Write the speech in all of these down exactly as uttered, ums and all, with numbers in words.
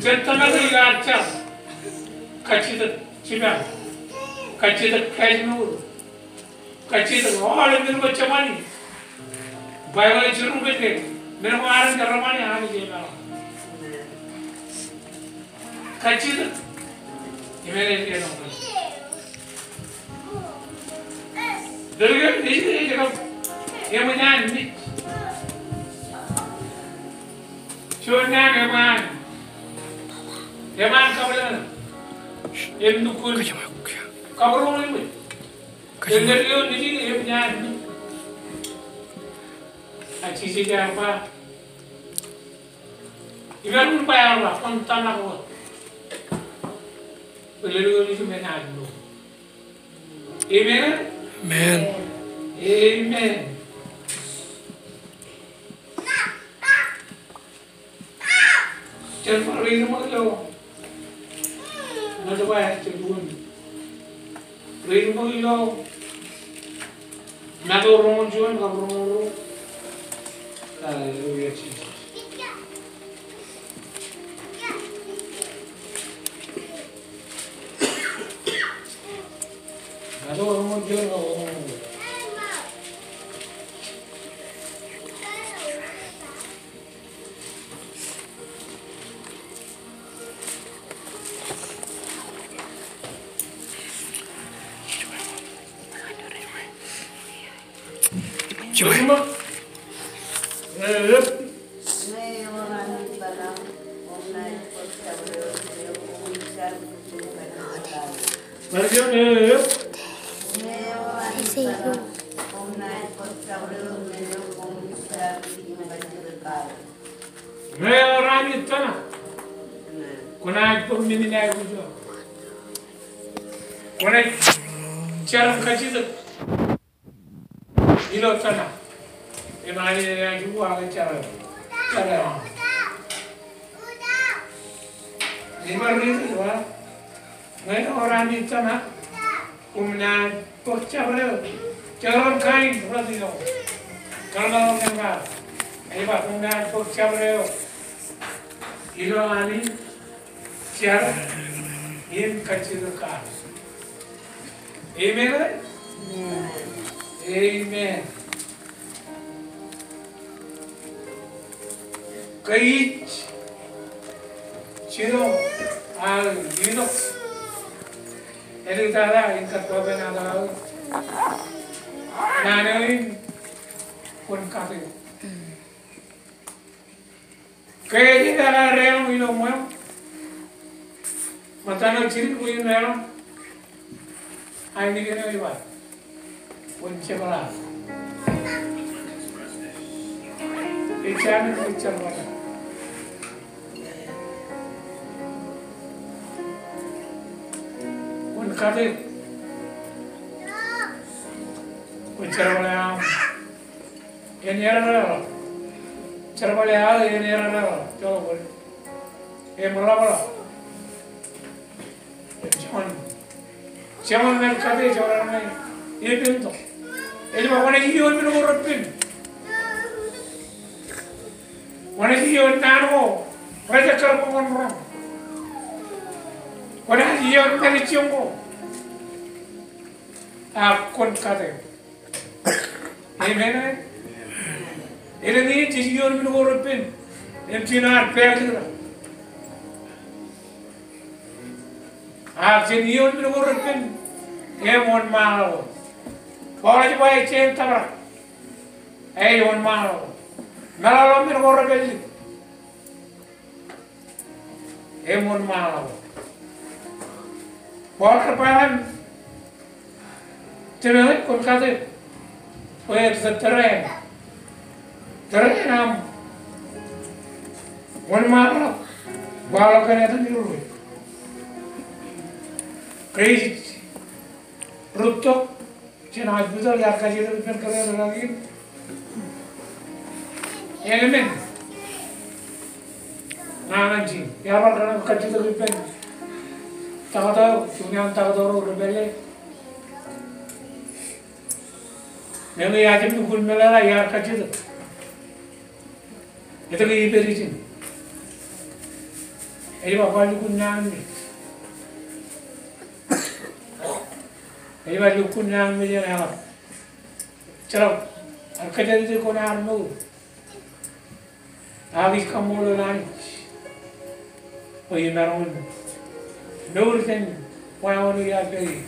Jen tōmak ilo ad jar. Kajjitōk jipañ. Kajjitōk kajjitōk. Kajjitōk aolep men eo ej jemān. Baibōḷ ej jiroñ kōn men ko ad jar, rej jemān. Kajjitōk. Amen. Ḷọk eo ej, ej kab eṃōj an mej. Juon naan eṃōj an, eṃōj an kabwilōñlōñ. Im lukkuun kabwilōñlōñ. Ḷọk eo ej, eṃōj an mej. A Jisōs ear ba, iban wōt ba, ear ba, kwōn tōmak wōt. Bwe ḷọk eo ej eṃōj an mej. Amen. Amen. Amen. Jen bar reirmōk ilo Matu ba jen lukkuun reirmōk ilo Matu roñoul juon kab roñoul ruo. Hallelujah, Jesus. Matu roñoul juon kab roñoul ruo. Ñe ewōr ami tōmak, kwō naaj bōk men in aikuj eo. Kwō naaj jar im kajjitōk ilo tōmak. Im ālikin eo ej uwaak ej jar eo. Jar eo. Ij bar riiti wa. Ñe ewōr ami tōmak, koṃ naaj bōk jabdewōt. Jekdọọn kain rot ilo. Kōḷmānḷọkjeṇ eo. Ej ba koṃ naaj bōk jabdewōt ilo ami jar im kajjitōk kake. Amen. Amen. Ke ij jino aō itok āliktata in kōtpapen aō naan eo in, kwōn kate. Ke ej ilo deḷọñ ilo ṃweo, ṃōttan eo jidik bwe in deḷọñ, ainikiin eo ej ba, kwōn jepḷaak. Ejjañin kwōj jerbal. Kwōn kate. Kwōn jerbal aṃ. En errerḷọk. Jerbal aō en errerḷọk. Joḷọk bōd. Im ḷapḷọk. Im joñan. Joñan ñan kate joñan ñan epen tok. Ej ba kwōnaaj iioon men ko repen. Kwōnaaj iioon naan ko rejekkar bwe kwōn roñ. Kwōnaaj iioon ñan ijjoñ ko. Ak kwōn kate. Amen. Elōñ in jej iioon men ko repen im jino ad pād ilo. Ak jen iioon men ko repen im wōnṃaanḷọk wōt. Paul ej ba ej jañin tōprak. Ej wōnṃaanḷọk wōt. Meḷọkḷọk men ko repen im wōnṃaanḷọk wōt. Paul ear ba ñan Timote, kwōn kate bwe tōre, tōre aṃ wōnṃaanḷọk, kwaḷọk kōn etan Irooj. Ke ij rūttok jān hospital, iar kajjitōk ippān kōrā in. Element. Ña ñan Jim. Iar bar kōṇaan kajjitōk ippān taktō, juon taktō ro rej pālle. Ñe eaar jab lukkuun meḷeḷe, eaar kajjitōk. Etke ij pād ijin? Ej ba, kwaar lukkuun nañinmej. Ej ba, lukkuun nañinmej eṇ eḷap. Jeḷā, ear kōjatdikdik kōn ad mour. Ak ij kaṃṃoolol Anij bwe imaroñ in mour jān wāween eo iar pād ie.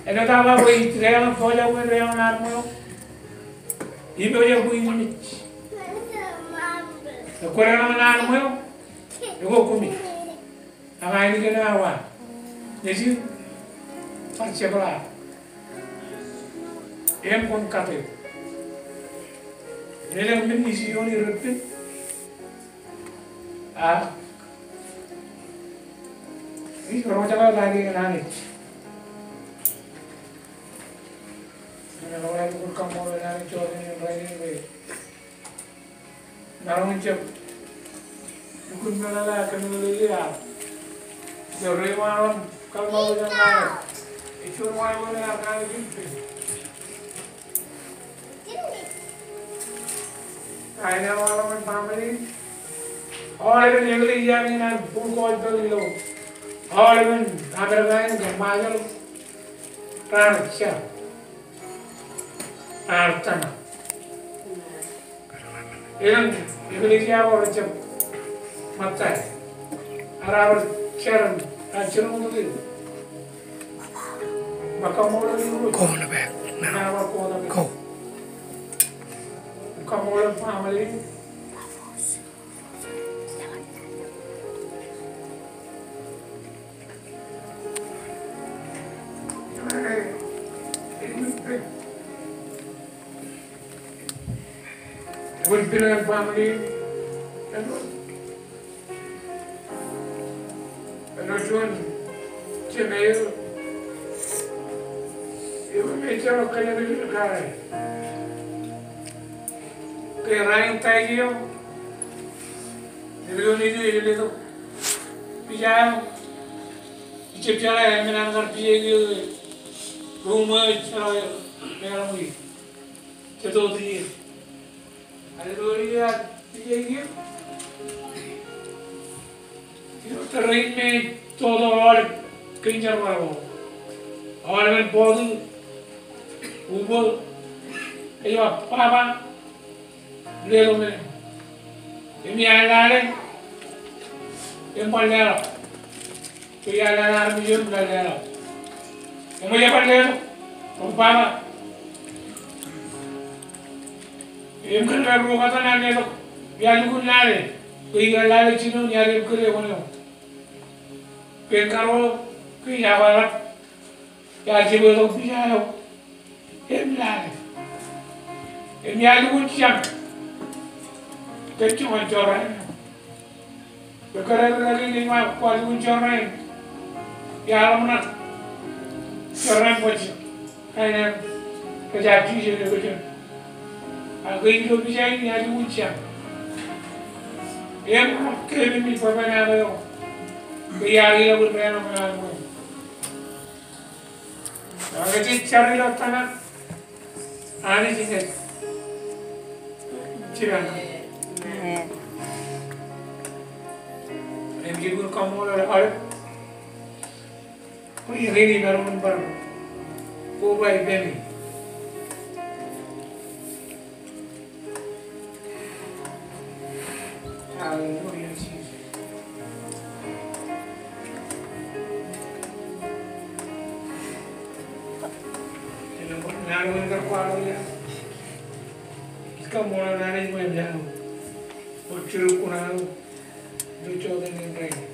Āinwōt aō ba bwe ij deḷọñ, pojak in deḷọñ an ṃweo, ij pojak bwe in mej. Kwō deḷọñ an ṃweo, ekwe kumi. Ak ainikien eo ear ba, nejin, bar jepḷaak im kwōn kate. Elōñ men ij iioon ireppen. Ak ij roñjake ainikien Anij. Im eḷap lukkuun kaṃṃoolol Anij jota in rainin bwe maroñ in jab lukkuun meḷeḷe ak kōmeḷeḷeik. Eo reiṃaanḷọk kōḷmānḷọkjeṇ ṇe. Ej juon wāween eo ear kanooj in pād. Kain eo aolep in family. Aolepen eklejia in an full gospel ilo aolepen Amerika in kōṃṃan ilo raar jar. Raar tōmak. Elōñ eklejia ko rej jab ṃōttan. Ak raar jar im raar jiroñ tok in. Bar kaṃṃoolol Irooj. Go in the back now. Bar kaṃṃoolol. Go. Kaṃṃoolol family. Wōn pād ilo family, āinwōt, āinwōt juon jemāer eo, eo me ejjeḷọk kōjatdikdik kake. Ke rainin taije eo, ej letok pija eo, ij jab jeḷā emān an kar pija eo, ruṃwij eo, ej letok pija eo. Ej tōt iien. Ej tōt iien, ej tōt iien. Ej tōt iien me ej tōt aolep kōn jerbal ko. Aolepen bọọtu, ubō, ej ba, Baba, leḷọk men. Im iar lale, im bar leḷọk. Ke iar lale armej eo im bar leḷọk. Eṃōj bar leḷọk. Im Baba. Im kōn ro katten an letok. Iar lukkuun lale. Ke iar lale jinoin iar jab kile wōn eo. Ke karuo, ke iar ba ḷap. Iar jab itok pija eo. Im lale. Im iar lukkuun jañ. Kōn joñan jorrāān eo. Ke kōrā eo ej ba kwaar lukkuun jorrāān. Iar ḷōmṇak. Jorrāān bajjek. Kain eo. Kōjak Jisōs eo kōjak. Ak ke ilo pija in iar lukkuun jañ. Im ḷọk ke men in bwebwenato eo. Ke iar ilọk in deḷọñ an ṃweo. Ak ej jar ilo tōmak. Anij ej jipañ. Amen. Im ij kaṃṃoolol aolep. Bwe rainin imaroñ in bar koba ippemi. Hallelujah, Jesus. Ilo ṃōk ñan wōn kar kwaḷọk ia. Ij kaṃṃoolol Anij bwe eṃōj an wōt jiroñ kuṇaō. Ilo jota in rainin.